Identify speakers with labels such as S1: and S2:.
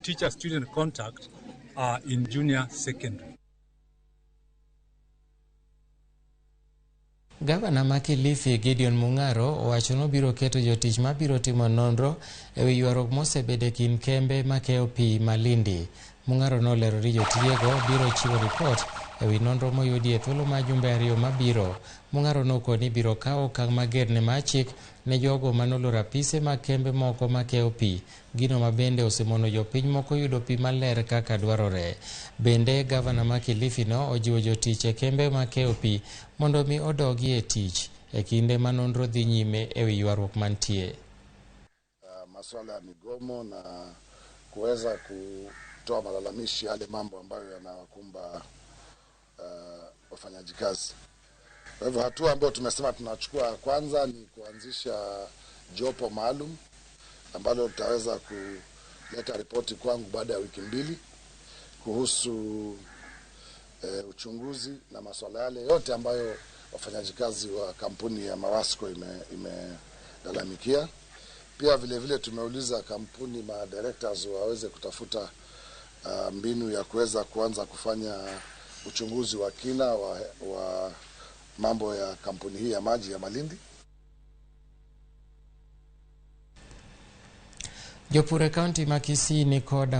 S1: Teacher-student contact in junior secondary.
S2: Gavana ma Kilifi Gideon Mung'aro owacho nobiro keto jotich mabiro timo nonro e wi ywaruok mosebedo e kind kembe makeyo pi Malindi. Mung'aro nolero ni jotijego biro chiwo ripot e wi nonro moyudi e thuolo mar jumbe 2 mabiro. Mung'aro nokoni ibiro kaw okang' mager ne mar chik ne jogo manoloro apise mag kembe moko makeyo pi, gino ma bende osemono jopiny moko yudo pi maler kaka dwarore. Bende gavana ma Kilifi no ojiwo jotich e kembe makeyo pi mondo mi odogi e tich e kinde ma nonro dhi nyime e wi ywaruok mantie.
S3: Masuala ya migomo na kuweza kutoa malalamishi yale mambo ambayo yanawakumba wafanyaji kazi. Kwa hivyo hatua ambayo tumesema tunachukua ya kwanza ni kuanzisha jopo maalum ambalo litaweza kuleta ripoti kwangu baada ya wiki 2 kuhusu uchunguzi na masuala yale yote ambayo wafanyaji kazi wa kampuni ya Mawasco imelalamikia. Pia vile vile tumeuliza kampuni ma directors waweze kutafuta mbinu ya kuweza kuanza kufanya uchunguzi wa kina wa mambo ya kampuni hii ya maji ya Malindi.
S2: Jopur e kaunti ma Kisii ni koda